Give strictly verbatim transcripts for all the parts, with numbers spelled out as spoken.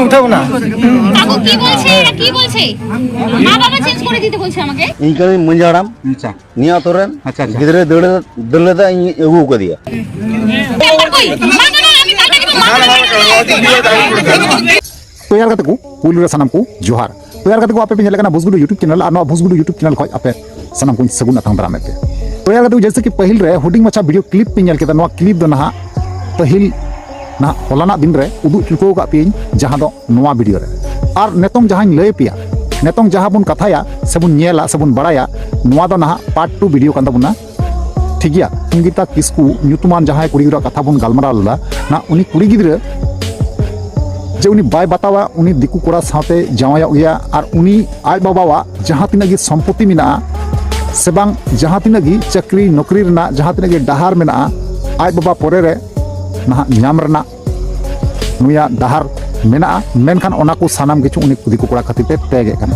উঠাবো না। কাকু কি বলছে? এটা কি বলছে? মা বাবা চেঞ্জ করে দিতে বলছে আমাকে। ইনি কানাই মাঝি হাড়াম। আচ্ছা। নিয়া আতᱳ ᱨᱮᱱ ᱟᱪᱪᱷᱟ, ᱟᱪᱪᱷᱟ᱾ ᱜᱤᱫᱽᱨᱟᱹ ᱫᱟᱹᱲ, ᱫᱟᱹᱲ ᱞᱮᱫᱟ, ᱤᱧ ᱟᱹᱜᱩ ᱟᱠᱟᱫᱮᱭᱟ᱾ ᱛᱚᱭᱟᱨ ᱜᱟᱛᱮ ᱠᱚ, ᱯᱩᱭᱞᱩ ᱨᱮ ᱥᱟᱱᱟᱢ ᱠᱚ ᱡᱚᱦᱟᱨ᱾ ᱛᱚᱭᱟᱨ ᱜᱟᱛᱮ ᱠᱚ, ᱟᱯᱮ ᱯᱮ ᱧᱮᱞᱮ ᱠᱟᱱᱟ ᱵᱷᱩᱥᱜᱩᱰᱩ YouTube channel, ᱟᱨ ᱱᱚᱣᱟ ᱵᱷᱩᱥᱜᱩᱰᱩ YouTube channel ᱠᱷᱚᱱ ᱟᱯᱮ ᱥᱟᱱᱟᱢ ᱠᱚᱧ ᱥᱟᱹᱜᱩᱱ ᱟᱛᱟᱝ ᱫᱟᱨᱟᱢᱮᱫ ᱯᱮ᱾ ᱛᱚᱭᱟᱨ ᱜᱟᱛᱮ ᱠᱚ, ᱡᱮᱭᱥᱮ ᱠᱤ ᱯᱟᱹᱦᱤᱞ ᱨᱮ ᱦᱩᱰᱤᱧ ᱢᱟᱪᱷᱟ video clip ᱯᱮ ᱧᱮᱞ ᱠᱮᱫᱟ, ᱱᱚᱣᱟ clip ᱫᱚ ᱱᱟᱦᱟᱜ ᱯᱟᱹᱦᱤᱞ ᱱᱟᱦᱟᱜ ᱦᱚᱞᱟᱱᱟᱜ ᱫᱤᱱ ᱨᱮ ᱩᱫᱩᱜ ᱪᱩᱠᱟᱹᱣ ᱟᱠᱟᱫ ᱯᱮᱭᱟᱹᱧ, ᱡᱟᱦᱟᱸ ᱫᱚ ᱱᱚᱣᱟ video ᱨᱮ᱾ ᱟᱨ ᱱᱤᱛᱚᱝ ᱡᱟᱦᱟᱸᱧ ᱞᱟᱹᱭ ᱯᱮᱭᱟ, ᱱᱤᱛᱚᱝ ᱡᱟᱦᱟᱸ ᱵᱚᱱ ᱠᱟᱛᱷᱟᱭᱟ ᱥᱮᱵᱚᱱ ᱧᱮᱞᱟ ᱥᱮᱵᱚᱱ ᱵᱟᱲᱟᱭᱟ, ᱱᱚᱣᱟ ᱫᱚ ᱱᱟᱦᱟᱜ part two video ᱠᱟᱱ ᱛᱟᱵᱚᱱᱟ᱾ ᱴᱷᱤᱠ ᱜᱮᱭᱟ, ᱥᱚᱝᱜᱤᱛᱟ ᱠᱤᱥᱠᱩ ᱧᱩᱛᱩᱢᱟᱱ ᱡᱟᱦᱟᱸᱭ ᱠᱩᱲᱤ ᱜᱤᱫᱽᱨᱟᱹ ᱠᱟᱛᱷᱟ ᱵᱚᱱ ᱜᱟᱞᱢᱟᱨᱟᱣ ᱞᱮᱫᱟ, ᱱᱟ ᱩᱱᱤ ᱠᱩᱲᱤ ᱜᱤᱫᱽᱨᱟᱹ ᱡᱮ ᱩᱱᱤ ᱵᱟᱭ ᱵᱟᱛᱟᱣᱟ, ᱩᱱᱤ ᱫᱤᱠᱩ ᱠᱚᱲᱟ ᱥᱟᱶᱛᱮ ᱡᱟᱶᱟᱭᱚᱜ ᱜᱮᱭᱟ, ᱟᱨ ᱩᱱᱤ ᱟᱡ ᱵᱟᱵᱟᱣᱟᱜ ᱡᱟᱦᱟᱸ ᱛᱤᱱᱟᱹᱜ ᱜᱮ ᱥᱚᱢᱯᱚᱛᱤ ᱢᱮᱱᱟᱜᱼᱟ ᱥᱮ ᱵᱟᱝ, ᱡᱟᱦᱟᱸ ᱛᱤᱱᱟᱹᱜ ᱜᱮ ᱪᱟᱹᱠᱨᱤ ᱱᱚᱠᱨᱤ ᱨᱮᱱᱟᱜ ᱡᱟᱦᱟᱸ ᱛᱤᱱᱟᱹᱜ ᱜᱮ ᱰᱟᱦᱟᱨ ᱢᱮᱱᱟᱜᱼᱟ, ᱟᱡ ᱵᱟᱵᱟ ᱯᱚᱨᱮ ᱨᱮ ᱱᱟᱦᱟᱜ ᱧᱟᱢ ᱨᱮᱱᱟᱜ ᱱᱩᱭᱟᱜ ᱰᱟᱦᱟᱨ ᱢᱮᱱᱟᱜᱼᱟ, ᱢᱮᱱᱠᱷᱟᱱ ᱚᱱᱟ ᱠᱚ ᱥᱟᱱᱟᱢ ᱠᱤᱪᱷᱩ ᱩᱱᱤ ᱫᱤᱠᱩ ᱠᱚᱲᱟ ᱠᱷᱟᱹᱛᱤᱨ ᱛᱮ ᱛᱮᱜᱮᱫ ᱠᱟᱱᱟ᱾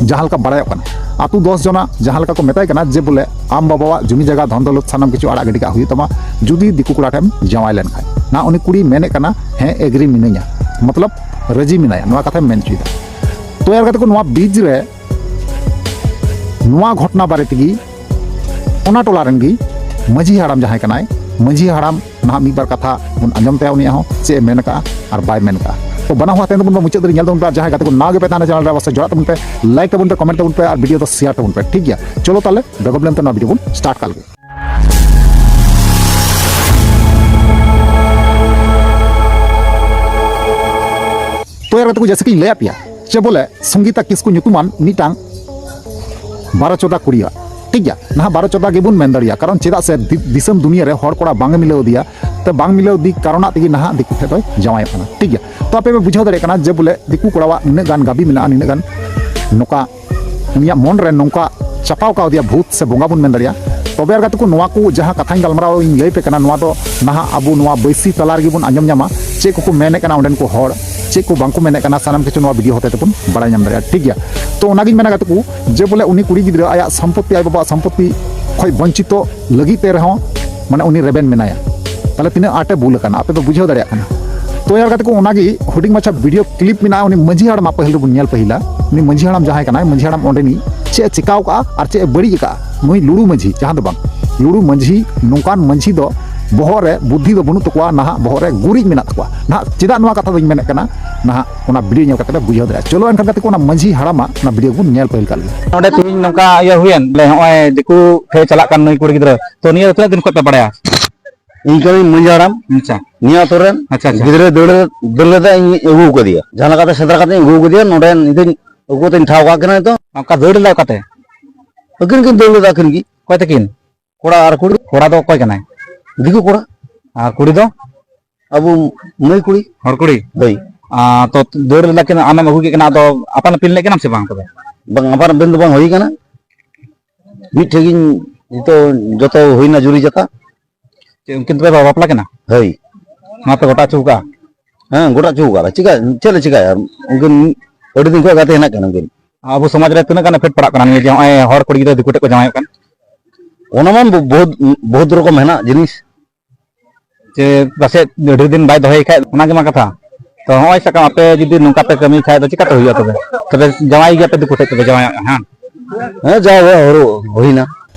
ᱡᱟᱦᱟᱸ ᱞᱮᱠᱟ ᱵᱟᱲᱟᱭᱚᱜ ᱠᱟᱱᱟ, ᱟᱛᱳ ᱫᱚᱥ ᱡᱚᱱᱟ ᱡᱟᱦᱟᱸ ᱞᱮᱠᱟ ᱠᱚ ᱢᱮᱛᱟᱭ ᱠᱟᱱᱟ ᱡᱮ ᱵᱚᱞᱮ ᱟᱢ ᱵᱟᱵᱟᱣᱟᱜ ᱡᱩᱢᱤ ᱡᱟᱭᱜᱟ ᱫᱷᱚᱱ ᱫᱚᱞᱚᱛ ᱥᱟᱱᱟᱢ ᱠᱤᱪᱷᱩ ᱟᱲᱟᱜ ᱜᱤᱰᱤ ᱠᱟᱜ ᱦᱩᱭᱩᱜ ᱛᱟᱢᱟ, ᱡᱩᱫᱤ ᱫᱤᱠᱩ ᱠᱚᱲᱟ ᱴᱷᱮᱱ ᱡᱟᱶᱟᱭ ᱞᱮᱱᱠᱷᱟᱱ᱾ ᱱᱟ ᱩᱱᱤ ᱠᱩᱲᱤ ᱢᱮᱱᱮᱫ ᱠᱟᱱᱟ, "ᱦᱮᱸ, agree ᱢᱤᱱᱟᱹᱧᱟ", ᱢᱚᱛᱞᱚᱵ ᱨᱟᱹᱡᱤ ᱢᱮᱱᱟᱭᱟ, ᱱᱚᱣᱟ ᱠᱟᱛᱷᱟᱭ ᱢᱮᱱ ᱦᱚᱪᱚᱭᱮᱫᱟ᱾ ᱛᱚᱭᱟᱨ ᱠᱟᱛᱮ ᱠᱚ ᱱᱚᱣᱟ ᱵᱤᱪ ᱨᱮ ᱱᱚᱣᱟ ᱜᱷᱚᱴᱚᱱᱟ ᱵᱟᱨᱮ ᱛᱮᱜᱮ ᱚᱱᱟ ᱴᱚᱞᱟ ᱨᱮᱱ ᱜᱮ ᱢᱟᱹᱡᱷᱤ ᱦᱟᱲᱟᱢ ᱡᱟᱦᱟᱸᱭ ᱠᱟᱱᱟᱭ, ᱢᱟᱹᱡᱷᱤ ᱦᱟᱲᱟᱢ ᱱᱟᱦᱟᱜ ᱢᱤᱫ ᱵᱟᱨ ᱠᱟᱛᱷᱟ ᱵᱚᱱ ᱟᱸᱡᱚᱢ ᱛᱟᱭᱟ, ᱩᱱᱤᱭᱟᱜ ᱦᱚᱸ ᱪᱮᱫ ᱮ ᱢᱮᱱ ᱠᱟᱜᱼᱟ ᱟᱨ ᱵᱟᱭ ᱢᱮᱱ ᱠᱟᱜᱼᱟ᱾ ᱛᱚ ᱵᱟᱱᱟ ᱦᱚᱲ ᱛᱟᱭᱚᱢ ᱛᱮᱵᱚᱱ ᱢᱩᱪᱟᱹᱫ ᱫᱷᱟᱹᱨᱤᱡ ᱧᱮᱞ ᱛᱟᱵᱚᱱ ᱯᱮ, ᱟᱨ ᱡᱟᱦᱟᱸᱭ ᱜᱟᱛᱮ ᱠᱚ ᱱᱟᱣᱟ ᱜᱮᱯᱮ ᱛᱟᱦᱮᱱᱟ ᱪᱮᱱᱮᱞ ᱨᱮ, ᱚᱵᱚᱥᱥᱳᱭ ᱡᱚᱲᱟᱜ ᱛᱟᱵᱚᱱ ᱯᱮ, ᱞᱟᱭᱤᱠ ᱛᱟᱵᱚᱱ ᱯᱮ, ᱠᱚᱢᱮᱱᱴ ᱛᱟᱵᱚᱱ ᱯᱮ, ᱟᱨ ᱵᱷᱤᱰᱤᱭᱳ ᱫᱚ ᱥᱮᱭᱟᱨ ᱛᱟᱵᱚᱱ ᱯᱮ, ᱴᱷᱤᱠ ᱜᱮᱭᱟ? ᱪᱚᱞᱚ ᱛᱟᱦᱞᱮ ᱵᱮᱜᱚᱨ ᱵᱤᱞᱚᱢ ᱛᱮ ᱱᱚᱣᱟ ᱵᱷᱤᱰᱤᱭᱳ ᱵᱚᱱ ᱥᱴᱟᱨᱴ ᱠᱟᱜ ᱞᱮᱜᱮ᱾ ᱛᱚᱭᱟᱨ ᱠᱟᱛᱮ ᱠᱚ ᱡᱮᱭᱥᱮ ᱠᱤᱧ ᱞᱟᱹᱭᱟᱫ ᱯᱮᱭᱟ, ᱪᱮ ᱵᱚᱞᱮ ᱥᱚᱝᱜᱤᱛᱟ ᱠᱤᱥᱠᱩ ᱧᱩᱛᱩᱢᱟᱱ ᱢᱤᱫᱴᱟᱝ ᱵᱟᱨᱚ ᱪᱚᱫᱟ ᱠᱩᱲᱤᱭᱟᱜ, ᱴᱷᱤᱠ ᱜᱮᱭᱟ, ᱱᱟᱦᱟᱜ ᱵᱟᱨᱚ ᱪᱚᱫᱟ ᱜᱮᱵᱚᱱ ᱢᱮᱱ ᱫᱟᱲᱮᱭᱟᱜᱼᱟ, ᱠᱟᱨᱚᱱ ᱪᱮᱫᱟᱜ ᱥᱮ ᱫᱤ-, ᱫᱤᱥᱚᱢ ᱫᱩᱱᱤᱭᱟᱹ ᱨᱮ ᱦᱚᱲ ᱠᱚᱲᱟ ᱵᱟᱝ ᱮ ᱢᱤᱞᱟᱹᱣ ᱤᱫᱤᱭᱟ, ᱛᱚ ᱵᱟᱝ ᱢᱤᱞᱟᱹᱣ ᱤᱫᱤ ᱠᱟᱨᱚᱱᱟᱜ ᱛᱮᱜᱮ ᱱᱟᱦᱟᱜ ᱫᱤᱠᱩ ᱴᱷᱮᱱ ᱫᱚᱭ ᱡᱟᱶᱟᱭᱚᱜ ᱠᱟᱱᱟ, ᱴᱷᱤᱠ ᱜᱮᱭᱟ᱾ ᱛᱚ ᱟᱯᱮ ᱯᱮ ᱵᱩᱡᱷᱟᱹᱣ ᱫᱟᱲᱮᱭᱟᱜ ᱠᱟᱱᱟ ᱡᱮ ᱵᱚᱞᱮ ᱫᱤᱠᱩ ᱠᱚᱲᱟᱣᱟᱜ ᱱᱤᱱᱟᱹᱜ ᱜᱟᱱ ᱜᱟᱹᱵᱤ ᱢᱮᱱᱟᱜᱼᱟ, ᱱᱤᱱᱟᱹᱜ ᱜᱟᱱ ᱱᱚᱝᱠᱟ ᱩᱱᱤᱭᱟᱜ ᱢᱚᱱ ᱨᱮ ᱱᱚᱝᱠᱟ ᱪᱟᱯᱟᱣ ᱠᱟᱣᱫᱮᱭᱟ ᱵᱷᱩᱛ ᱥᱮ ᱵᱚᱸᱜᱟ ᱵᱚᱱ ᱢᱮᱱ ᱫᱟᱲᱮᱭᱟᱜᱼᱟ᱾ ᱛᱚᱵᱮ ᱟᱨ ᱜᱟᱛᱮ ᱠᱚ, ᱱᱚᱣᱟ ᱠᱚ ᱡᱟᱦᱟᱸ ᱠᱟᱛᱷᱟᱧ ᱜᱟᱞᱢᱟᱨᱟᱣ ᱤᱧ ᱞᱟᱹᱭ ᱯᱮ ᱠᱟᱱᱟ, ᱱᱚᱣᱟ ᱫᱚ ᱱᱟᱦᱟᱜ ᱟᱵᱚ ᱱᱚᱣᱟ ᱵᱟᱹᱭᱥᱤ ᱛᱟᱞᱟ ᱨᱮᱜᱮ ᱵᱚᱱ ᱟᱸᱡᱚᱢ ᱧᱟᱢᱟ, ᱪᱮᱫ ᱠᱚᱠᱚ ᱢᱮᱱᱮᱫ ᱠᱟᱱᱟ ᱚᱸᱰᱮᱱ ᱠᱚ ᱦᱚᱲ, ᱪᱮᱫ ᱠᱚ ᱵᱟᱝᱠᱚ ᱢᱮᱱᱮᱫ ᱠᱟᱱᱟ, ᱥᱟᱱᱟᱢ ᱠᱤᱪᱷᱩ ᱱᱚᱣᱟ ᱵᱷᱤᱰᱤᱭᱳ ᱦᱚᱛᱮ ᱛᱮᱵᱚᱱ ᱵᱟᱲᱟᱭ ᱧᱟᱢ ᱫᱟᱲᱮᱭᱟᱜᱼᱟ, ᱴᱷᱤᱠ ᱜᱮᱭᱟ᱾ ᱛᱚ ᱚᱱᱟᱜᱤᱧ ᱢᱮᱱᱟ ᱜᱟᱛᱮ ᱠᱚ, ᱡᱮ ᱵᱚᱞᱮ ᱩᱱᱤ ᱠᱩᱲᱤ ᱜᱤᱫᱽᱨᱟᱹ ᱟᱭᱟᱜ ᱥᱚᱢᱯᱚᱛᱤ, ᱟᱡ ᱵᱟᱵᱟᱣᱟᱜ ᱥᱚᱢᱯᱚᱛᱤ ᱠᱷᱚᱡ ᱵᱚᱧᱪᱤᱛᱚ ᱞᱟᱹᱜᱤᱫ ᱛᱮ ᱨᱮᱦᱚᱸ, ᱢᱟᱱᱮ, ᱩᱱᱤ ᱨᱮᱵᱮᱱ ᱢᱮᱱᱟᱭᱟ, ᱛᱟᱦᱞᱮ ᱛᱤᱱᱟᱹᱜ ᱟᱸᱴᱮ ᱵᱷᱩᱞ ᱟᱠᱟᱱᱟ, ᱟᱯᱮ ᱯᱮ ᱵᱩᱡᱷᱟᱹᱣ ᱫᱟᱲᱮᱭᱟᱜ ᱠᱟᱱᱟ᱾ ᱛᱚ ᱛᱚ ᱭᱟᱨ ᱜᱟᱛᱮ ᱠᱚ, ᱚᱱᱟᱜᱮ ᱦᱩᱰᱤᱧ ᱢᱟᱪᱷᱟ ᱵᱷᱤᱰᱤᱭᱳ ᱠᱞᱤᱯ ᱢᱮᱱᱟᱜᱼᱟ ᱩᱱᱤ ᱢᱟᱹᱡᱷᱤ ᱦᱟᱲᱟᱢᱟᱜ᱾ ᱯᱟᱹᱦᱤᱞ ᱨᱮᱵᱚᱱ ᱧᱮᱞ ᱯᱟᱹᱦᱤᱞᱟ ᱩᱱᱤ ᱢᱟᱹᱡᱷᱤ ᱦᱟᱲᱟᱢ ᱡᱟᱦᱟᱸᱭ ᱠᱟᱱᱟᱭ, ᱢᱟᱹᱡᱷᱤ ᱦᱟᱲᱟᱢ ᱚᱸᱰᱮᱱᱤᱡ ᱪᱮᱫ ᱮ ᱪᱤᱠᱟᱹᱣ ᱠᱟᱜᱼᱟ ᱟᱨ ᱪᱮᱫ ᱮ ᱵᱟᱹᱲᱤᱡ ᱟᱠᱟᱜᱼᱟ ᱱᱩᱭ ᱞᱩᱲᱩ ᱢᱟᱹᱡᱷᱤ, ᱡᱟᱦᱟᱸ ᱫᱚ ᱵᱟᱝ, ᱞᱩᱲᱩ ᱢᱟᱹᱡᱷᱤ, ᱱᱚᱝᱠᱟᱱ ᱢᱟᱹᱡᱷᱤ ᱫᱚ ᱵᱚᱦᱚᱜ ᱨᱮ ᱵᱩᱫᱽᱫᱷᱤ ᱫᱚ ᱵᱟᱹᱱᱩᱜ ᱛᱟᱠᱚᱣᱟ, ᱱᱟᱦᱟᱜ ᱵᱚᱦᱚᱜ ᱨᱮ ᱜᱩᱨᱤᱡ ᱢᱮᱱᱟᱜ ᱛᱟᱠᱚᱣᱟ᱾ ᱱᱟᱦᱟᱜ ᱪᱮᱫᱟᱜ ᱱᱚᱣᱟ ᱠᱟᱛᱷᱟ ᱫᱚᱧ ᱢᱮᱱᱮᱫ ᱠᱟᱱᱟ, ᱱᱟᱦᱟᱜ ᱚᱱᱟ ᱵᱷᱤᱰᱤᱭᱳ ᱧᱮᱞ ᱠᱟᱛᱮ ᱯᱮ ᱵᱩᱡᱷᱟᱹᱣ ᱫᱟᱲᱮᱭᱟᱜᱼᱟ᱾ ᱪᱚᱞᱚ ᱮᱱᱠᱷᱟᱱ ᱜᱟᱛᱮ ᱠᱚ, ᱚᱱᱟ ᱢᱟᱹᱡᱷᱤ ᱦᱟᱲᱟᱢᱟᱜ ᱚᱱᱟ ᱵᱷᱤᱰᱤᱭᱳ ᱵᱚᱱ ᱧᱮᱞ ᱯᱟᱹᱦᱤᱞ ᱠᱟᱜ ᱞᱮᱜᱮ᱾ ᱱᱚᱰᱮ ᱛᱮᱦᱮᱧ ᱱᱚᱝᱠᱟ ᱤᱭᱟᱹ ᱦᱩᱭᱮᱱ, ᱵᱚᱞᱮ ᱱᱚᱜᱼᱚᱭ ᱫᱤᱠᱩ ᱴᱷᱮᱡ ᱪᱟᱞᱟᱜ ᱠᱟᱱ ᱱᱩᱭ ᱠᱩᱲᱤ ᱜᱤᱫᱽᱨᱟᱹ, ᱛᱚ ᱱᱤᱭᱟᱹ ᱫᱚ ᱛᱤᱱᱟᱹᱜ ᱫᱤᱱ ᱠᱷᱚᱱ ᱯᱮ ᱵᱟᱲᱟᱭᱟ? ᱤᱧ ᱠᱟᱹᱱᱟᱹᱧ ᱢᱟᱹᱡᱷᱤ ᱦᱟᱲᱟᱢ᱾ ᱟᱪᱪᱷᱟ᱾ ᱱᱤᱭᱟᱹ ᱟᱛᱳ ᱨᱮᱱ ᱟᱪᱪᱷᱟ, ᱟᱪᱪᱷᱟ᱾ ᱜᱤᱫᱽᱨᱟᱹ ᱫᱟᱹᱲ, ᱫᱟᱹᱲ ᱞᱮᱫᱟ, ᱤᱧ ᱟᱹᱜᱩ ᱟᱠᱟᱫᱮᱭᱟ᱾ ᱡᱟᱦᱟᱸ ᱞᱮᱠᱟᱛᱮ ᱥᱮᱸᱫᱽᱨᱟ ᱠᱟᱛᱮ ᱤᱧ ᱟᱹᱜᱩ ᱟᱠᱟᱫᱮᱭᱟ, ᱱᱚᱰᱮ ᱱᱤᱛᱚᱜ ᱟᱹᱜᱩ ᱠᱟᱛᱮ ᱤᱧ ᱴᱷᱟᱶ ᱠᱟᱜ ᱠᱤᱱᱟ ᱱᱤᱛᱚᱜ᱾ ᱚᱱᱠᱟ ᱫᱟᱹᱲ ᱞᱮᱫᱟ ᱚᱠᱟᱛᱮ? ᱟᱹᱠᱤᱱ ᱠᱤᱱ ᱫᱟᱹᱲ ᱞᱮᱫᱟ, ᱟᱹᱠᱤᱱ ᱜᱮ᱾ ᱚᱠᱚᱭ ᱛᱟᱹᱠᱤᱱ? ᱠᱚᱲᱟ ᱟᱨ ᱠᱩᱲᱤ᱾ ᱠᱚᱲᱟ ᱫᱚ ᱚᱠᱚᱭ ᱠᱟᱱᱟᱭ? ᱫᱤᱠᱩ ᱠᱚᱲᱟ᱾ ᱟᱨ ᱠᱩᱲᱤ ᱫᱚ? ᱟᱵᱚ ᱢᱟᱹᱭ ᱠᱩᱲᱤ᱾ ᱦᱚᱲ ᱠᱩᱲᱤ? ᱦᱳᱭ᱾ ᱟᱨ ᱛᱚ ᱫᱟᱹᱲ ᱞᱮᱫᱟ ᱠᱤᱱ, ᱟᱢᱮᱢ ᱟᱹᱜᱩ ᱠᱮᱫ ᱠᱤᱱᱟ, ᱟᱫᱚ ᱟᱯᱟᱱ ᱟᱹᱯᱤᱱ ᱞᱮᱫ ᱠᱤᱱᱟᱢ ᱥᱮ ᱵᱟᱝ ᱛᱚᱵᱮ? ᱵᱟᱝ, ᱟᱯᱟᱱ ᱟᱹᱯᱤᱱ ᱫᱚ ᱵᱟᱝ ᱦᱩᱭ ᱠᱟᱱᱟ᱾ ᱢᱤᱫ ᱴᱷᱮᱡ ᱜᱤᱧ ᱱᱤᱛᱚᱜ ᱡᱚᱛᱚ ᱦᱩᱭᱱᱟ ᱡᱩᱨᱤ ᱡᱟᱛᱟ᱾ ᱪᱮᱫ ᱩᱱᱠᱤᱱ ᱛᱚᱵᱮ ᱵᱟᱯᱞᱟ ᱠᱤᱱᱟ? ᱦᱳᱭ᱾ ᱱᱚᱣᱟ ᱯᱮ ᱜᱚᱴᱟ ᱦᱚᱪᱚ ᱠᱟᱜᱼᱟ? ᱦᱮᱸ, ᱜᱚᱴᱟ ᱦᱚᱪᱚ ᱠᱟᱜᱼᱟ᱾ ᱪᱤᱠᱟ, ᱪᱮᱫ ᱞᱮ ᱪᱤᱠᱟᱭᱟ? ᱩᱱᱠᱤᱱ ᱟᱹᱰᱤ ᱫᱤᱱ ᱠᱷᱚᱱ ᱜᱟᱛᱮ ᱦᱮᱱᱟᱜ ᱠᱤᱱᱟ ᱩᱱᱠᱤᱱ᱾ ᱟᱵᱚ ᱥᱚᱢᱟᱡᱽ ᱨᱮ ᱛᱤᱱᱟᱹᱜ ᱜᱟᱱ ᱮᱯᱷᱮᱠᱴ ᱯᱟᱲᱟᱜ ᱠᱟᱱᱟ ᱱᱤᱭᱟᱹ ᱡᱮ ᱱᱚᱜᱼᱚᱭ ᱦᱚᱲ ᱠᱩᱲᱤ ᱜᱤᱫᱽᱨᱟᱹ ᱫᱤᱠᱩ ᱴᱷᱮᱡ ᱠᱚ ᱡᱟᱶᱟᱭᱚᱜ ᱠᱟᱱ? ᱚᱱᱟ ᱢᱟ ᱵᱚ-, ᱵᱚᱦᱩᱛ, ᱵᱚᱦᱩᱛ ᱨᱚᱠᱚᱢ ᱦᱮᱱᱟᱜ ᱡᱤᱱᱤᱥ᱾ ᱡᱮ ᱯᱟᱥᱮᱡ ᱟᱹᱰᱤ ᱫᱤᱱ ᱵᱟᱭ ᱫᱚᱦᱚᱭ ᱠᱷᱟᱡ, ᱚᱱᱟ ᱜᱮ ᱢᱟ ᱠᱟᱛᱷᱟ᱾ ᱛᱚ ᱱᱚᱜᱼᱚᱭ ᱥᱟᱵ ᱠᱟᱜ ᱢᱮ, ᱟᱯᱮ ᱡᱩᱫᱤ ᱱᱚᱝᱠᱟ ᱯᱮ ᱠᱟᱹᱢᱤ ᱠᱷᱟᱡ ᱫᱚ ᱪᱤᱠᱟᱹᱛᱮ ᱦᱩᱭᱩᱜᱼᱟ ᱛᱚᱵᱮ? ᱛᱚᱵᱮ ᱡᱟᱶᱟᱭ ᱜᱮᱭᱟ ᱯᱮ ᱫᱤᱠᱩ ᱴᱷᱮᱡ, ᱛᱚᱵᱮ ᱡᱟᱶᱟᱭᱚᱜ ᱠᱟᱱᱟ, ᱦᱮᱸ? ᱦᱮᱸ, ᱡᱟ ᱦᱩᱭ-, ᱦᱩᱭ-, ᱦᱩᱭᱱᱟ᱾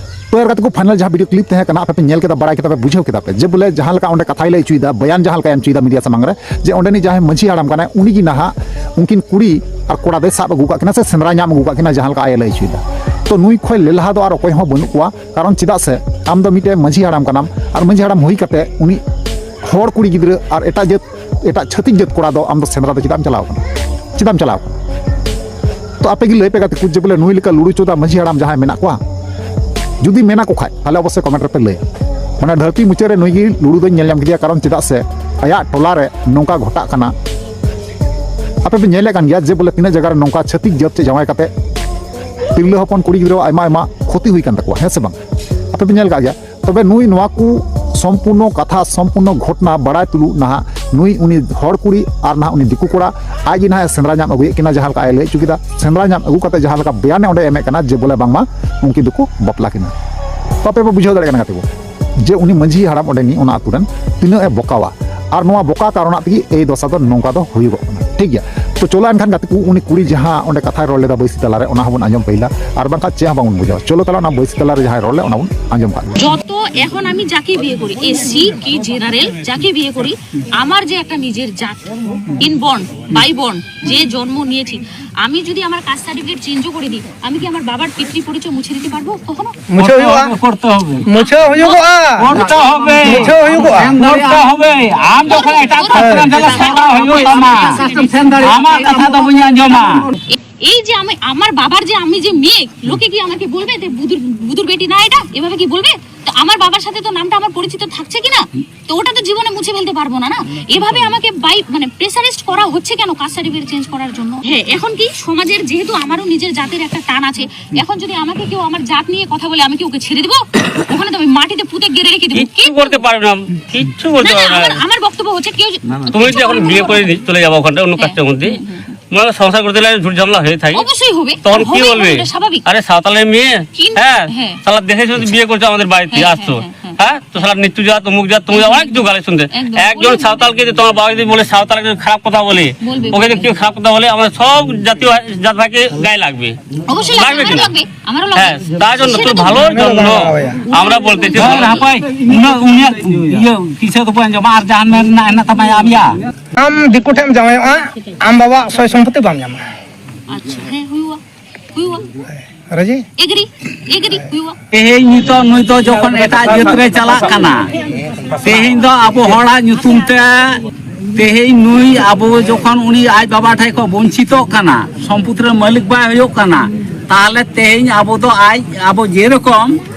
ᱛᱚ ᱭᱟᱨ ᱜᱟᱛᱮ ᱠᱚ, ᱯᱷᱟᱭᱱᱟᱞ ᱡᱟᱦᱟᱸ ᱵᱷᱤᱰᱤᱭᱳ ᱠᱞᱤᱯ ᱛᱟᱦᱮᱸ ᱠᱟᱱᱟ, ᱟᱯᱮ ᱯᱮ ᱧᱮᱞ ᱠᱮᱫᱟ, ᱵᱟᱲᱟᱭ ᱠᱮᱫᱟ ᱯᱮ, ᱵᱩᱡᱷᱟᱹᱣ ᱠᱮᱫᱟ ᱯᱮ ᱡᱮ ᱵᱚᱞᱮ ᱡᱟᱦᱟᱸ ᱞᱮᱠᱟ ᱚᱸᱰᱮ ᱠᱟᱛᱷᱟᱭ ᱞᱟᱹᱭ ᱦᱚᱪᱚᱭᱮᱫᱟ, ᱵᱚᱭᱟᱱ ᱡᱟᱦᱟᱸ ᱞᱮᱠᱟᱭ ᱮᱢ ᱦᱚᱪᱚᱭᱮᱫᱟ ᱢᱤᱰᱤᱭᱟ ᱥᱟᱢᱟᱝ ᱨᱮ, ᱡᱮ ᱚᱸᱰᱮᱱᱤᱡ ᱡᱟᱦᱟᱸᱭ ᱢᱟᱹᱡᱷᱤ ᱦᱟᱲᱟᱢ ᱠᱟᱱᱟᱭ, ᱩᱱᱤ ᱜᱮ ᱱᱟᱦᱟᱜ ᱩᱱᱠᱤᱱ ᱠᱩᱲᱤ ᱟᱨ ᱠᱚᱲᱟ ᱫᱚᱭ ᱥᱟᱵ ᱟᱹᱜᱩ ᱠᱟᱜ ᱠᱤᱱᱟ ᱥᱮ ᱥᱮᱸᱫᱽᱨᱟ ᱧᱟᱢ ᱟᱹᱜᱩ ᱠᱟᱜ ᱠᱤᱱᱟ, ᱡᱟᱦᱟᱸ ᱞᱮᱠᱟ ᱟᱡ ᱮ ᱞᱟᱹᱭ ᱦᱚᱪᱚᱭᱮᱫᱟ᱾ ᱛᱚ ᱱᱩᱭ ᱠᱷᱚᱱ ᱞᱮᱞᱦᱟ ᱫᱚ ᱟᱨ ᱚᱠᱚᱭ ᱦᱚᱸ ᱵᱟᱹᱱᱩᱜ ᱠᱚᱣᱟ᱾ ᱠᱟᱨᱚᱱ ᱪᱮᱫᱟᱜ ᱥᱮ ᱟᱢ ᱫᱚ ᱢᱤᱫᱴᱮᱱ ᱢᱟᱹᱡᱷᱤ ᱦᱟᱲᱟᱢ ᱠᱟᱱᱟᱢ, ᱟᱨ ᱢᱟᱹᱡᱷᱤ ᱦᱟᱲᱟᱢ ᱦᱩᱭ ᱠᱟᱛᱮ ᱩᱱᱤ ᱦᱚᱲ ᱠᱩᱲᱤ ᱜᱤᱫᱽᱨᱟᱹ ᱟᱨ ᱮᱴᱟᱜ ᱡᱟᱹᱛ, ᱮᱴᱟᱜ ᱪᱷᱟᱹᱛᱤᱠ ᱡᱟᱹᱛ ᱠᱚᱲᱟ ᱫᱚ ᱟᱢ ᱫᱚ ᱥᱮᱸᱫᱽᱨᱟ ᱫᱚ ᱪᱮᱫᱟᱜ ᱮᱢ ᱪᱟᱞᱟᱣ ᱠᱟᱱᱟ? ᱪᱮᱫᱟᱜ ᱮᱢ ᱪᱟᱞᱟᱣ ᱠᱟᱱᱟ? ᱛᱚ ᱟᱯᱮ ᱜᱮ ᱞᱟᱹᱭ ᱯᱮ ᱜᱟᱛᱮ ᱠᱚ, ᱡᱮ ᱵᱚᱞᱮ ᱱᱩᱭ ᱞᱮᱠᱟ ᱞᱩᱲᱩ ᱪᱳᱫᱟ ᱢᱟᱹᱡᱷᱤ ᱦᱟᱲᱟᱢ ᱡᱟᱦᱟᱸᱭ ᱢᱮᱱᱟᱜ ᱠᱚᱣᱟ, ᱡᱩᱫᱤ ᱢᱮᱱᱟᱜ ᱠᱚ ᱠᱷᱟᱡ, ᱛᱟᱦᱞᱮ ᱚᱵᱚᱥᱥᱳᱭ ᱠᱚᱢᱮᱱᱴ ᱨᱮᱯᱮ ᱞᱟᱹᱭᱟ᱾ ᱢᱟᱱᱮ ᱫᱷᱟᱹᱨᱛᱤ ᱢᱩᱪᱟᱹᱫ ᱨᱮ ᱱᱩᱭ ᱜᱮ ᱞᱩᱲᱩ ᱫᱚᱧ ᱧᱮᱞ ᱧᱟᱢ ᱠᱮᱫᱮᱭᱟ, ᱠᱟᱨᱚᱱ ᱪᱮᱫᱟᱜ ᱥᱮ ᱟᱭᱟᱜ ᱴᱚᱞᱟ ᱨᱮ ᱱᱚᱝᱠᱟ ᱜᱷᱚᱴᱟᱜ ᱠᱟᱱᱟ᱾ ᱟᱯᱮ ᱯᱮ ᱧᱮᱞᱮᱫ ᱠᱟᱱ ᱜᱮᱭᱟ ᱡᱮ ᱵᱚᱞᱮ ᱛᱤᱱᱟᱹᱜ ᱡᱟᱭᱜᱟ ᱨᱮ ᱱᱚᱝᱠᱟ ᱪᱷᱟᱹᱛᱤᱠ ᱡᱟᱹᱛ ᱪᱮ ᱡᱟᱶᱟᱭ ᱠᱟᱛᱮ ᱛᱤᱨᱞᱟᱹ ᱦᱚᱯᱚᱱ ᱠᱩᱲᱤ ᱜᱤᱫᱽᱨᱟᱹ ᱟᱭᱢᱟ ᱟᱭᱢᱟ ᱠᱷᱚᱛᱤ ᱦᱩᱭ ᱠᱟᱱ ᱛᱟᱠᱚᱣᱟ, ᱦᱮᱸ ᱥᱮ ᱵᱟᱝ? ᱟᱯᱮ ᱯᱮ ᱧᱮᱞ ᱠᱟᱜ ᱜᱮᱭᱟ᱾ ᱛᱚᱵᱮ ᱱᱩᱭ ᱱᱚᱣᱟ ᱠᱚ ᱥᱚᱢᱯᱩᱨᱱᱚ ᱠᱟᱛᱷᱟ, ᱥᱚᱢᱯᱩᱨᱱᱚ ᱜᱷᱚᱴᱱᱟ ᱵᱟᱲᱟᱭ ᱛᱩᱞᱩᱡ ᱱᱟᱦᱟᱜ ᱱᱩᱭ ᱩᱱᱤ ᱦᱚᱲ ᱠᱩᱲᱤ ᱟᱨ ᱱᱟᱦᱟᱜ ᱩᱱᱤ ᱫᱤᱠᱩ ᱠᱚᱲᱟ ᱟᱡ ᱜᱮ ᱱᱟᱦᱟᱜ ᱮ ᱥᱮᱸᱫᱽᱨᱟ ᱧᱟᱢ ᱟᱹᱜᱩᱭᱮᱫ ᱠᱤᱱᱟ, ᱡᱟᱦᱟᱸ ᱞᱮᱠᱟ ᱟᱡ ᱮ ᱞᱟᱹᱭ ᱦᱚᱪᱚ ᱠᱮᱫᱟ᱾ ᱥᱮᱸᱫᱽᱨᱟ ᱧᱟᱢ ᱟᱹᱜᱩ ᱠᱟᱛᱮ ᱡᱟᱦᱟᱸ ᱞᱮᱠᱟ ᱵᱮᱭᱟᱱᱮ ᱚᱸᱰᱮ ᱮᱢᱮᱫ ᱠᱟᱱᱟ ᱡᱮ ᱵᱚᱞᱮ ᱵᱟᱝᱢᱟ ᱩᱱᱠᱤᱱ ᱫᱚᱠᱚ ᱵᱟᱯᱞᱟ ᱠᱤᱱᱟ᱾ ᱛᱚ ᱟᱯᱮ ᱯᱮ ᱵᱩᱡᱷᱟᱹᱣ ᱫᱟᱲᱮᱭᱟᱜ ᱠᱟᱱᱟ ᱜᱟᱛᱮ ᱠᱚ, ᱡᱮ ᱩᱱᱤ ᱢᱟᱹᱡᱷᱤ ᱦᱟᱲᱟᱢ ᱚᱸᱰᱮ ᱱᱤᱡ ᱚᱱᱟ ᱟᱹᱛᱩ ᱨᱮᱱ ᱛᱤᱱᱟᱹᱜ ᱮ ᱵᱚᱠᱟᱣᱟ᱾ ᱟᱨ ᱱᱚᱣᱟ ᱵᱚᱠᱟ ᱠᱟᱨᱚᱱᱟᱜ ᱛᱮᱜᱮ ᱮᱭ ᱫᱚᱥᱟ ᱫᱚ ᱱᱚᱝᱠᱟ ᱫᱚ ᱦᱩᱭᱩᱜᱚᱜ ᱠᱟᱱᱟ᱾ ᱴᱷᱤᱠ ᱜᱮᱭᱟ? ᱛᱚ ᱪᱚᱞᱚ ᱮᱱᱠᱷᱟᱱ ᱜᱟᱛᱮ ᱠᱚ, ᱩᱱᱤ ᱠᱩᱲᱤ ᱡᱟᱦᱟᱸ ᱚᱸᱰᱮ ᱠᱟᱛᱷᱟᱭ ᱨᱚᱲ ᱞᱮᱫᱟ ᱵᱟᱹᱭᱥᱤ ᱛᱟᱞᱟᱨᱮ, ᱚᱱᱟ ᱦᱚᱸᱵᱚᱱ ᱟᱸᱡᱚᱢ ᱯᱟᱹᱭᱞᱟ, ᱟᱨ ᱵᱟᱝᱠᱷᱟᱱ ᱪᱮᱫ ᱦᱚᱸ ᱵᱟᱝᱵᱚᱱ ᱵᱩᱡᱷᱟᱹᱣᱟ᱾ ᱪᱚᱞᱚ ᱛᱟᱦᱚᱞᱮ ᱚᱱᱟ ᱵᱟᱹᱭᱥᱤ ᱛᱟᱞᱟᱨᱮ ᱡᱟᱦᱟᱸᱭ ᱨᱚᱲ ᱞᱮᱫ, ᱚᱱᱟ ᱵᱚᱱ ᱟᱸᱡᱚম ᱠᱟᱜ ᱜᱮ᱾ যত এখন আমি যাকে বিয়ে করি, এসসি কি জেনারেল, যাকে বিয়ে করি, আমার যে একটা নিজের জাত, ইনবর্ন, বাইবর্ন, যে জন্ম নিয়েছি, আমি যদি আমার কাস্ট সার্টিফিকেট চেঞ্জও করে দিই, আমি কি আমার বাবার পিতৃ পরিচয় মুছে দিতে পারবো কখনো? মুছে ᱦᱩᱭᱩᱜᱼᱟ᱾ ᱠᱚᱨᱛᱮ ᱦᱚᱵᱮ᱾ ᱢᱩᱪᱷᱟᱹᱣ ᱦᱩᱭᱩᱜᱚᱜᱼᱟ᱾ ᱠᱚᱨᱛᱮ ᱦᱚᱵᱮ᱾ ᱢᱩᱪᱷᱟᱹᱣ ᱦᱩᱭᱩᱜᱚᱜᱼᱟ᱾ ᱠᱚᱨᱛᱮ ᱦᱚᱵᱮ᱾ ᱟᱢ ᱡᱚᱠᱷᱚᱱ ᱮᱴᱟᱜ ᱯᱟᱥᱴᱟ ᱨᱮᱢ ᱪᱟᱞᱟᱜ, ᱥᱮᱸᱫᱽᱨᱟ ᱦᱩᱭᱩᱜ ᱛᱟᱢᱟ᱾ ᱟᱢᱟᱜ ᱠᱟᱛᱷᱟ ᱫᱚ ᱵᱟᱹᱧ ᱟᱸᱡᱚᱢᱟ᱾ এই যে আমি, আমার বাবার যে আমি যে মেয়ে, লোকে কি আমাকে বলবে যে বুদুর, বুদুর বেটি না এটা? এভাবে কি বলবে? তো আমার বাবার সাথে তো নামটা আমার পরিচিত থাকছে কি না? তো ওটা তো জীবনে মুছে ফেলতে পারবো না, না? এভাবে আমাকে বাই, মানে, প্রেশারাইজড করা হচ্ছে কেন কাস্ট সার্টিফিকেট চেঞ্জ করার জন্য? হ্যাঁ, এখন কি সমাজের, যেহেতু আমারও নিজের জাতের একটা টান আছে, এখন যদি আমাকে কেউ আমার জাত নিয়ে কথা বলে, আমি কি ওকে ছেড়ে দেবো? ওখানে তো আমি মাটিতে পুঁতে গেড়ে রেখে দেবো। কিচ্ছু করতে পারবে না, কিচ্ছু না, করতে না, পারবে না। আমার, আমার বক্তব্য হচ্ছে কেউ যে তুমি যদি এখন বিয়ে করে নি-, চলে যাবো ওখানটা অন্য হ্যাঁ, কাস্টের মধ্যে, হুম, হুম, হুম। মানে সংসার করতে গেলে ঝুট ঝামেলা হয়ে থাকে। অবশ্যই হবে। তখন কি হবে, বলবে? ওটা স্বাভাবিক। আরে সাঁওতালের মেয়ে, স্বাভাবিক। হ্যাঁ, হ্যাঁ। সালা দেশে শুধু বিয়ে করছো আমাদের বাড়িতে হ্যাঁ, আসছো। হ্যাঁ, হ্যাঁ, হ্যাঁ। হ্যাঁ, তো সালা নিচু জাত, অমুক জাত, তমুক জাত, অনেক কিছু গালি শুনতে। একদম, একজন বলবে। সাঁওতালকে যদি তোমার বাবা যদি বলে সাঁওতালকে যদি খারাপ কথা বলে, বলবে, ওকে যদি বলবে। কেউ খারাপ কথা বলে, আমাদের সব জাতীয় জাত ভাইকে গায়ে লাগবে। অবশ্যই লাগবে, লাগবে আমারও কিনা? লাগবে, আমারও লাগবে। হ্যাঁ, তার জন্য, সেটা তোর তো ভালোর জন্য আমরা বলতেছি। ᱦᱳᱭ, ᱦᱟᱯᱟᱭ, ᱩᱱᱟᱹᱜ, ᱩᱱᱤᱭᱟᱜ ᱤᱭᱟᱹ ᱠᱤᱥᱟᱹ ᱫᱚᱵᱚᱱ ᱟᱸᱡᱚᱢᱟ, ᱟᱨ ᱡᱟᱦᱟᱱ ᱢᱮᱱ ᱨᱮᱱᱟᱜ ᱦᱮᱱᱟᱜ ᱛᱟᱢᱟ ᱟᱢ ᱭᱟ? ᱟᱢ ᱫᱤᱠᱩ ᱴᱷᱮᱱ ᱮᱢ ᱡᱟᱶᱟᱭᱚᱜᱼᱟ, ᱟᱢ ᱵᱟᱵᱟᱣᱟᱜ ᱥᱚᱭ ᱥᱚᱢᱯᱚᱛᱤ ᱵᱟᱢ ᱧᱟᱢᱟ᱾ ᱟᱪᱪᱷᱟ, ᱦᱮᱸ, ᱦᱩᱭᱩᱜᱼᱟ, ᱦᱩᱭᱩᱜᱼᱟ᱾ ᱨᱟᱡᱤ? ᱮᱜᱽᱨᱤ, ᱮᱜᱽᱨᱤ, ᱦᱩᱭᱩᱜᱼᱟ᱾ ᱛᱮᱦᱮᱧ ᱱᱤᱛᱚᱜ ᱱᱩᱭ ᱫᱚ ᱡᱚᱠᱷᱚᱱ ᱮᱴᱟᱜ ᱡᱟᱹᱛ ᱨᱮ ᱪᱟᱞᱟᱜ ᱠᱟᱱᱟ, ᱛᱮᱦᱮᱧ ᱫᱚ ᱟᱵᱚ ᱦᱚᱲᱟᱜ ᱧᱩᱛᱩᱢ ᱛᱮ, ᱛᱮᱦᱮᱧ ᱱᱩᱭ ᱟᱵᱚ ᱡᱚᱠᱷᱚᱱ ᱩᱱᱤ ᱟᱡ ᱵᱟᱵᱟ ᱴᱷᱮᱱ ᱠᱷᱚᱱ ᱵᱚᱧᱪᱤᱛᱚᱜ ᱠᱟᱱᱟ, ᱥᱚᱢᱯᱚᱛ ᱨᱮ ᱢᱟᱹᱞᱤᱠ ᱵᱟᱭ ᱦᱩᱭᱩᱜ ᱠᱟᱱᱟ, ᱛᱟᱦᱚᱞᱮ ᱛᱮᱦᱮᱧ ᱟᱵᱚ ᱫᱚ ᱟᱡ, ᱟᱵᱚ ᱡᱮᱨᱚᱠᱚᱢ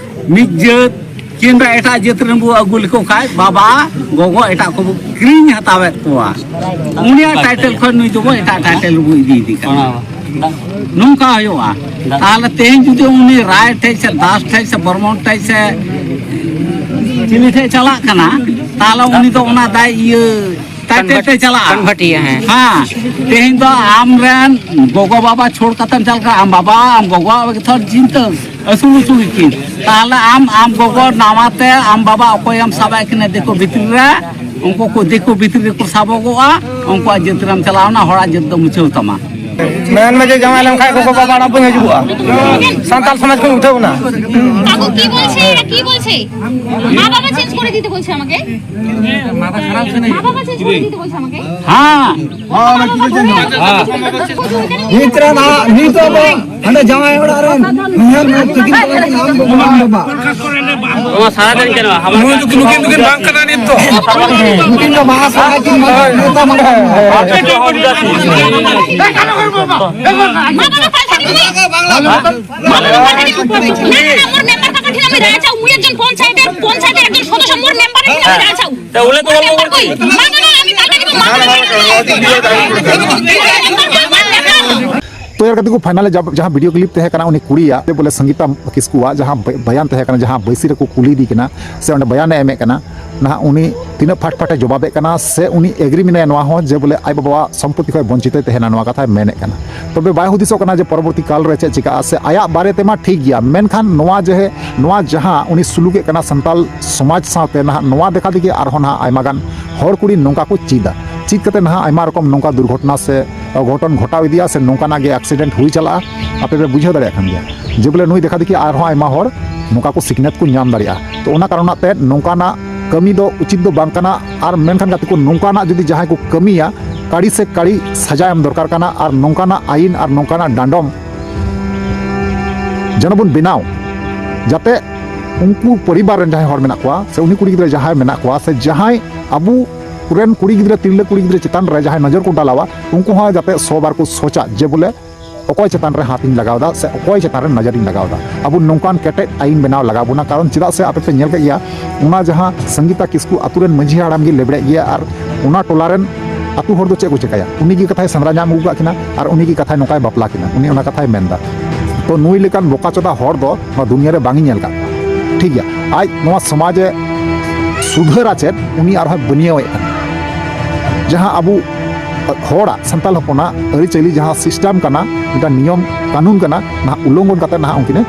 ᱢᱤᱫ ᱡᱟᱹᱛ ᱠᱤᱝᱵᱟ ᱮᱴᱟᱜ ᱡᱟᱹᱛ ᱨᱮᱱ ᱵᱚ ᱟᱹᱜᱩ ᱞᱮᱠᱚ ᱠᱷᱟᱡ, ᱵᱟᱵᱟ ᱜᱚᱜᱚ ᱮᱴᱟᱜ ᱠᱚᱵᱚ ᱠᱤᱨᱤᱧ ᱦᱟᱛᱟᱣᱮᱫ ᱠᱚᱣᱟ, ᱩᱱᱤᱭᱟᱜ ᱴᱟᱭᱴᱮᱞ ᱠᱷᱚᱱ ᱱᱩᱭ ᱫᱚᱵᱚ ᱮᱴᱟᱜ ᱴᱟᱭᱴᱮᱞ ᱨᱮᱵᱚ ᱤᱫᱤᱭᱮᱫᱮ ᱠᱟᱱᱟ᱾ ᱱᱚᱝᱠᱟ ᱦᱩᱭᱩᱜᱼᱟ᱾ ᱛᱟᱦᱚᱞᱮ ᱛᱮᱦᱮᱧ ᱡᱩᱫᱤ ᱩᱱᱤ ᱨᱟᱭ ᱴᱷᱮᱡ ᱥᱮ ᱫᱟᱥ ᱴᱷᱮᱡ ᱥᱮ ᱵᱚᱨᱢᱚᱱ ᱴᱷᱮᱡ ᱥᱮ ᱪᱤᱞᱤ ᱴᱷᱮᱡ ᱪᱟᱞᱟᱜ ᱠᱟᱱᱟ, ᱛᱟᱦᱚᱞᱮ ᱩᱱᱤ ᱫᱚ ᱚᱱᱟ ᱫᱟᱭ ᱤᱭᱟᱹ ᱴᱟᱭᱴᱮᱞ ᱛᱮ ᱪᱟᱞᱟᱜᱼᱟ᱾ ᱠᱚᱱᱵᱷᱟᱨᱴ ᱤᱭᱟᱹ, ᱦᱮᱸ᱾ ᱦᱮᱸ, ᱛᱮᱦᱮᱧ ᱫᱚ ᱟᱢ ᱨᱮᱱ ᱜᱚᱜᱚ ᱵᱟᱵᱟ ᱪᱷᱳᱲ ᱠᱟᱛᱮᱢ ᱪᱟᱞᱟᱜ ᱠᱟᱱᱟ, ᱟᱢ ᱵᱟᱵᱟ ᱟᱢ ᱜᱚᱜᱚ ᱛᱷᱚᱲ ᱪᱤᱱᱛᱟᱹ ᱟᱹᱥᱩᱞ ᱩᱥᱩᱞ ᱠᱤᱱ, ᱛᱟᱦᱚᱞᱮ ᱟᱢ, ᱟᱢ ᱜᱚᱜᱚ ᱱᱟᱣᱟ ᱛᱮ ᱟᱢ ᱵᱟᱵᱟ ᱚᱠᱚᱭᱮᱢ ᱥᱟᱵ ᱟᱭ ᱠᱟᱱᱟ ᱫᱤᱠᱩ ᱵᱷᱤᱛᱨᱤ ᱨᱮ? ᱩᱱᱠᱩ ᱠᱚ ᱫᱤᱠᱩ ᱵᱷᱤᱛᱨᱤ ᱨᱮᱠᱚ ᱥᱟᱵᱚᱜᱚᱜᱼᱟ, ᱩᱱᱠᱩᱣᱟᱜ ᱡᱟᱹᱛ ᱨᱮᱢ ᱪᱟᱞᱟᱣᱱᱟ, ᱦᱚᱲᱟᱜ ᱡᱟᱹᱛ ᱫᱚ ᱢᱩᱪᱷᱟᱹᱣ ᱛᱟᱢᱟ᱾ ᱢᱮᱱ ᱢᱮ ᱡᱮ ᱡᱟᱶᱟᱭ ᱞᱮᱱᱠᱷᱟᱡ ᱜᱚᱜᱚ ᱵᱟᱵᱟ ᱟᱲᱟᱝ ᱵᱟᱹᱧ ᱦᱤᱡᱩᱜᱚᱜᱼᱟ, ᱥᱟᱱᱛᱟᱲ ᱥᱚᱢᱟᱡᱽ ᱠᱷᱚᱱ ᱩᱴᱷᱟᱹᱣ ᱮᱱᱟ᱾ কাকু কি বলছে? এটা কি বলছে? মা বাবা চেঞ্জ করে দিতে বলছে আমাকে। মা বাবা চেঞ্জ করে দিতে বলছে আমাকে। হ্যাঁ। ᱱᱤᱛ ᱨᱮᱱ ᱟᱜ, ᱱᱤᱛ ᱟᱵᱚ ᱦᱟᱸᱰᱮ ᱡᱟᱶᱟᱭ ᱚᱲᱟᱜ ᱨᱮᱱ ᱱᱩᱭ ᱦᱚᱸ ᱛᱤᱠᱤᱱ ᱛᱟᱞᱟ ᱠᱤᱱ ᱟᱢ ᱜᱚᱜᱚ ᱟᱢ ᱵᱟᱵᱟ᱾ ᱱᱚᱣᱟ ᱥᱟᱨᱟ ᱫᱤᱱ ᱪᱮᱫ ᱦᱚᱸ ᱦᱟᱢᱟᱞ ᱱᱩᱭ ᱫᱚ ᱱᱩᱠᱤᱱ ᱫᱚᱠᱤᱱ ᱵᱟᱝ ᱠᱟᱱᱟ ᱱᱤᱛ ᱫᱚ᱾ ᱱᱩᱠᱤᱱ ᱫᱚ ᱢᱟᱦᱟ ᱥᱟᱨᱟ ᱠᱤᱱ ᱢᱟᱱᱟᱣ ᱱᱮᱛᱟ ᱢᱟᱱᱟᱣ᱾ ᱢᱟ ᱵᱟᱵᱟ ᱯᱟᱞᱴᱟ ᱫᱤᱵᱚ᱾ ᱢᱟ ᱵᱟᱵᱟ ᱯᱟᱞᱴᱟ ᱫᱤᱵᱚ᱾ ᱢᱟ ᱵᱟᱵᱟ ᱯᱟᱞᱴᱟ ᱫᱤᱵᱚ᱾ ᱢᱟ ᱵᱟᱵᱟ মোর মেম্বার কাকা ঠিক আমি রায় চাও, মুই একজন পঞ্চায়েতের, পঞ্চায়েতের একজন সদস্য, মোর মেম্বারের ঠিক আমি রায় চাও। তা উলে তো মোর মেম্বার কই? মা বাবা আমি পাল্টা দিব, মা বাবা। ᱛᱚ ᱭᱟᱨ ᱜᱟᱛᱮ ᱠᱚ, ᱯᱷᱟᱭᱱᱟᱞ ᱨᱮ ᱡᱟᱦᱟᱸ ᱵᱷᱤᱰᱤᱭᱳ ᱠᱞᱤᱯ ᱛᱟᱦᱮᱸ ᱠᱟᱱᱟ, ᱩᱱᱤ ᱠᱩᱲᱤᱭᱟᱜ ᱵᱚᱞᱮ ᱥᱚᱝᱜᱤᱛᱟ ᱠᱤᱥᱠᱩᱣᱟᱜ ᱡᱟᱦᱟᱸ ᱵᱟᱭᱟᱱ ᱛᱟᱦᱮᱸ ᱠᱟᱱᱟ, ᱡᱟᱦᱟᱸ ᱵᱟᱹᱭᱥᱤ ᱨᱮᱠᱚ ᱠᱩᱞᱤᱭᱮᱫᱮ ᱠᱟᱱᱟ ᱥᱮ ᱚᱸᱰᱮ ᱵᱟᱭᱟᱱᱮ ᱮᱢᱮᱫ ᱠᱟᱱᱟ, ᱱᱟᱦᱟᱜ ᱩᱱᱤ ᱛᱤᱱᱟᱹᱜ ᱯᱷᱟᱴ ᱯᱷᱟᱴᱮ ᱡᱚᱵᱟᱵᱮᱫ ᱠᱟᱱᱟ ᱥᱮ ᱩᱱᱤ ᱮᱜᱽᱨᱤ ᱢᱮᱱᱟᱭᱟ ᱱᱚᱣᱟ ᱦᱚᱸ ᱡᱮ ᱵᱚᱞᱮ ᱟᱡ ᱵᱟᱵᱟᱣᱟᱜ ᱥᱚᱢᱯᱚᱛᱤ ᱠᱷᱚᱱ ᱵᱚᱧᱪᱤᱛᱚᱭ ᱛᱟᱦᱮᱱᱟ, ᱱᱚᱣᱟ ᱠᱟᱛᱷᱟᱭ ᱢᱮᱱᱮᱫ ᱠᱟᱱᱟ᱾ ᱛᱚᱵᱮ ᱵᱟᱭ ᱦᱩᱫᱤᱥᱚᱜ ᱠᱟᱱᱟ ᱡᱮ ᱯᱚᱨᱚᱵᱚᱨᱛᱤ ᱠᱟᱞ ᱨᱮ ᱪᱮᱫ ᱪᱤᱠᱟᱹᱜᱼᱟ᱾ ᱥᱮ ᱟᱭᱟᱜ ᱵᱟᱨᱮ ᱛᱮᱢᱟ ᱴᱷᱤᱠ ᱜᱮᱭᱟ, ᱢᱮᱱᱠᱷᱟᱱ ᱱᱚᱣᱟ ᱡᱮ, ᱱᱚᱣᱟ ᱡᱟᱦᱟᱸ ᱩᱱᱤ ᱥᱩᱞᱩᱠᱮᱫ ᱠᱟᱱᱟ ᱥᱟᱱᱛᱟᱞ ᱥᱚᱢᱟᱡᱽ ᱥᱟᱶᱛᱮ, ᱱᱟᱦᱟᱜ ᱱᱚᱣᱟ ᱫᱮᱠᱷᱟ ᱛᱮᱜᱮ ᱟᱨᱦᱚᱸ ᱱᱟᱦᱟᱜ ᱟᱭᱢᱟ ᱜᱟᱱ ᱦᱚᱲ ᱠᱩᱲᱤ ᱱᱚᱝᱠᱟ ᱠᱚ ᱪᱮᱫᱟ᱾ ᱪᱮᱫ ᱠᱟᱛᱮ ᱱᱟᱦᱟᱜ ᱟᱭᱢᱟ ᱨᱚᱠᱚᱢ ᱱᱚᱝᱠᱟ ᱫᱩᱨᱜᱷᱚᱴᱚᱱᱟ ᱥᱮ ᱚᱜᱷᱚᱴᱚᱱ ᱜᱷᱚᱴᱟᱣ ᱤᱫᱤᱜᱼᱟ ᱥᱮ ᱱᱚᱝᱠᱟᱱᱟᱜ ᱜᱮ ᱮᱠᱥᱤᱰᱮᱱᱴ ᱦᱩᱭ ᱪᱟᱞᱟᱜᱼᱟ᱾ ᱟᱯᱮ ᱯᱮ ᱵᱩᱡᱷᱟᱹᱣ ᱫᱟᱲᱮᱭᱟᱜ ᱠᱟᱱ ᱜᱮᱭᱟ ᱡᱮ ᱵᱚᱞᱮ ᱱᱩᱭ ᱫᱮᱠᱷᱟ ᱫᱮᱠᱷᱤ ᱟᱨᱦᱚᱸ ᱟᱭᱢᱟ ᱦᱚᱲ ᱱᱚᱝᱠᱟ ᱠᱚ ᱥᱤᱠᱷᱱᱟᱹᱛ ᱠᱚ ᱧᱟᱢ ᱫᱟᱲᱮᱭᱟᱜᱼᱟ᱾ ᱛᱚ ᱚᱱᱟ ᱠᱟᱨᱚᱱᱟᱜ ᱛᱮ ᱱᱚᱝᱠᱟᱱᱟᱜ ᱠᱟᱹᱢᱤ ᱫᱚ ᱩᱪᱤᱛ ᱫᱚ ᱵᱟᱝ ᱠᱟᱱᱟ᱾ ᱟᱨ ᱢᱮᱱᱠᱷᱟᱱ ᱜᱟᱛᱮ ᱠᱚ, ᱱᱚᱝᱠᱟᱱᱟᱜ ᱡᱩᱫᱤ ᱡᱟᱦᱟᱸᱭ ᱠᱚ ᱠᱟᱹᱢᱤᱭᱟ, ᱠᱟᱹᱲᱤ ᱥᱮ ᱠᱟᱹᱲᱤ ᱥᱟᱡᱟ ᱮᱢ ᱫᱚᱨᱠᱟᱨ ᱠᱟᱱᱟ᱾ ᱟᱨ ᱱᱚᱝᱠᱟᱱᱟᱜ ᱟᱭᱤᱱ ᱟᱨ ᱱᱚᱝᱠᱟᱱᱟᱜ ᱰᱟᱸᱰᱚᱢ ᱡᱮᱱᱚ ᱵᱚᱱ ᱵᱮᱱᱟᱣ, ᱡᱟᱛᱮ ᱩᱱᱠᱩ ᱯᱚᱨᱤᱵᱟᱨ ᱨᱮᱱ ᱡᱟᱦᱟᱸᱭ ᱦᱚᱲ ᱢᱮᱱᱟᱜ ᱠᱚᱣᱟ ᱥᱮ ᱩᱱᱤ ᱠᱩᱲᱤ ᱜᱤᱫᱽᱨᱟᱹ ᱡᱟᱦᱟᱸᱭ ᱢᱮᱱᱟᱜ ᱠᱚᱣᱟ ᱥᱮ ᱡᱟᱦᱟᱸᱭ ᱟᱵᱚ ᱨᱮᱱ ᱠᱩᱲᱤ ᱜᱤᱫᱽᱨᱟᱹ, ᱛᱤᱨᱞᱟᱹ ᱠᱩᱲᱤ ᱜᱤᱫᱽᱨᱟᱹ ᱪᱮᱛᱟᱱ ᱨᱮ ᱡᱟᱦᱟᱸᱭ ᱱᱚᱡᱚᱨ ᱠᱚ ᱰᱟᱞᱟᱣᱟ, ᱩᱱᱠᱩ ᱦᱚᱸ ᱡᱟᱛᱮ ᱥᱚᱵ ᱟᱨ ᱠᱚ ᱥᱚᱪᱟ ᱡᱮ ᱵᱚᱞᱮ ᱚᱠᱚᱭ ᱪᱮᱛᱟᱱ ᱨᱮ ᱦᱟᱛᱤᱧ ᱞᱟᱜᱟᱣ ᱮᱫᱟ ᱥᱮ ᱚᱠᱚᱭ ᱪᱮᱛᱟᱱ ᱨᱮ ᱱᱚᱡᱚᱨᱤᱧ ᱞᱟᱜᱟᱣ ᱮᱫᱟ᱾ ᱟᱵᱚ ᱱᱚᱝᱠᱟᱱ ᱠᱮᱴᱮᱡ ᱟᱭᱤᱱ ᱵᱮᱱᱟᱣ ᱞᱟᱜᱟᱣ ᱵᱚᱱᱟ᱾ ᱠᱟᱨᱚᱱ ᱪᱮᱫᱟᱜ ᱥᱮ ᱟᱯᱮ ᱯᱮ ᱧᱮᱞ ᱠᱮᱫ ᱜᱮᱭᱟ, ᱚᱱᱟ ᱡᱟᱦᱟᱸ ᱥᱚᱝᱜᱤᱛᱟ ᱠᱤᱥᱠᱩ ᱟᱛᱳ ᱨᱮᱱ ᱢᱟᱹᱡᱷᱤ ᱦᱟᱲᱟᱢ ᱜᱮ ᱞᱮᱵᱲᱮᱡ ᱜᱮᱭᱟ, ᱟᱨ ᱚᱱᱟ ᱴᱚᱞᱟ ᱨᱮᱱ ᱟᱛᱳ ᱦᱚᱲ ᱫᱚ ᱪᱮᱫ ᱠᱚ ᱪᱮᱠᱟᱭᱟ? ᱩᱱᱤ ᱜᱮ ᱠᱟᱛᱷᱟᱭ ᱥᱮᱸᱫᱽᱨᱟ ᱧᱟᱢ ᱟᱹᱜᱩ ᱠᱟᱜ ᱠᱤᱱᱟ ᱟᱨ ᱩᱱᱤ ᱜᱮ ᱠᱟᱛᱷᱟᱭ ᱱᱚᱝᱠᱟᱭ ᱵᱟᱯᱞᱟ ᱠᱤᱱᱟ, ᱩᱱᱤ ᱚᱱᱟ ᱠᱟᱛᱷᱟᱭ ᱢᱮᱱᱫᱟ᱾ ᱛᱚ ᱱᱩᱭ ᱞᱮᱠᱟᱱ ᱵᱚᱠᱟ ᱪᱚᱫᱟ ᱦᱚᱲ ᱫᱚ ᱱᱚᱣᱟ ᱫᱩᱱᱤᱭᱟᱹ ᱨᱮ ᱵᱟᱝ ᱤᱧ ᱧᱮᱞ ᱠᱟᱜ ᱠᱚᱣᱟ᱾ ᱴᱷᱤᱠ ᱜᱮᱭᱟ, ᱟᱡ ᱱᱚᱣᱟ ᱥᱚᱢᱟᱡᱽ ᱮ ᱥᱩᱫᱷᱟᱹᱨᱟ ᱪᱮᱫ, ᱩᱱᱤ ᱟᱨᱦᱚᱸᱭ ᱵᱟᱹᱱᱤᱭᱟᱹᱣᱮᱫ ᱠᱟᱱᱟ᱾ ᱡᱟᱦᱟᱸ ᱟᱵᱚ ᱦᱚᱲᱟᱜ, ᱥᱟᱱᱛᱟᱲ ᱦᱚᱯᱚᱱᱟᱜ ᱟᱹᱨᱤᱪᱟᱹᱞᱤ ᱡᱟᱦᱟᱸ ᱥᱤᱥᱴᱮᱢ ᱠᱟᱱᱟ, ᱢᱤᱫᱴᱟᱝ ᱱᱤᱭᱚᱢ ᱠᱟᱹᱱᱩᱱ ᱠᱟᱱᱟ, ᱱᱟᱦᱟᱜ ᱩᱞᱞᱚᱝᱜᱷᱚᱱ ᱠᱟᱛᱮ ᱱᱟᱦᱟᱜ ᱩᱱᱠᱤᱱᱮ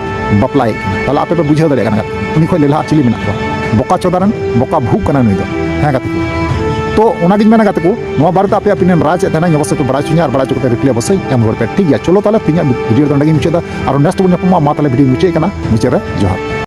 ᱵᱟᱯᱞᱟᱭᱮᱫ ᱠᱤᱱᱟ᱾ ᱛᱟᱦᱞᱮ ᱟᱯᱮ ᱯᱮ ᱵᱩᱡᱷᱟᱹᱣ ᱫᱟᱲᱮᱭᱟᱜ ᱠᱟᱱᱟ, ᱩᱱᱤ ᱠᱷᱚᱱ ᱞᱮᱞᱦᱟ ᱟᱨ ᱪᱤᱞᱤ ᱢᱮᱱᱟᱜ ᱠᱚᱣᱟ? ᱵᱚᱠᱟ ᱪᱚᱫᱟ ᱨᱮᱱ ᱵᱚᱠᱟ ᱵᱷᱩᱜ ᱠᱟᱱᱟ ᱱᱩᱭ ᱫᱚ᱾ ᱦᱮᱸ ᱜᱟᱛᱮ ᱠᱚ, ᱛᱚ ᱚᱱᱟᱜᱤᱧ ᱢᱮᱱᱟ ᱜᱟᱛᱮ ᱠᱚ, ᱱᱚᱣᱟ ᱵᱟᱨᱮᱛᱮ ᱟᱯᱮᱭᱟᱜ ᱚᱯᱤᱱᱤᱭᱚᱱ ᱨᱟᱭ ᱪᱮᱫ ᱛᱟᱦᱮᱱᱟ, ᱤᱧ ᱚᱵᱚᱥᱥᱳᱭ ᱯᱮ ᱵᱟᱲᱟᱭ ᱦᱚᱪᱚᱧᱟ ᱟᱨ ᱵᱟᱲᱟᱭ ᱦᱚᱪᱚ ᱠᱟᱛᱮ ᱨᱤᱯᱞᱟᱭ ᱚᱵᱚᱥᱥᱳᱭ ᱮᱢ ᱨᱩᱣᱟᱹᱲ ᱯᱮ᱾ ᱴᱷᱤᱠ ᱜᱮᱭᱟ, ᱪᱚᱞᱚ ᱛᱟᱦᱚᱞᱮ ᱛᱮᱦᱮᱧᱟᱜ ᱵᱷᱤᱰᱤᱭᱳ ᱫᱚ ᱚᱸᱰᱮ ᱜᱤᱧ ᱢᱩᱪᱟᱹᱫ ᱮᱫᱟ᱾ ᱟᱨᱚ ᱱᱮᱠᱥᱴ ᱵᱚᱱ ᱧᱟᱯᱟᱢᱟ᱾ ᱢᱟ ᱛᱟᱦᱚᱞᱮ ᱵᱷᱤᱰᱤᱭᱳ ᱢᱩᱪᱟᱹᱫ ᱠᱟᱱᱟ, ᱢᱩᱪᱟᱹᱫ ᱨᱮ ᱡᱚᱦᱟᱨ᱾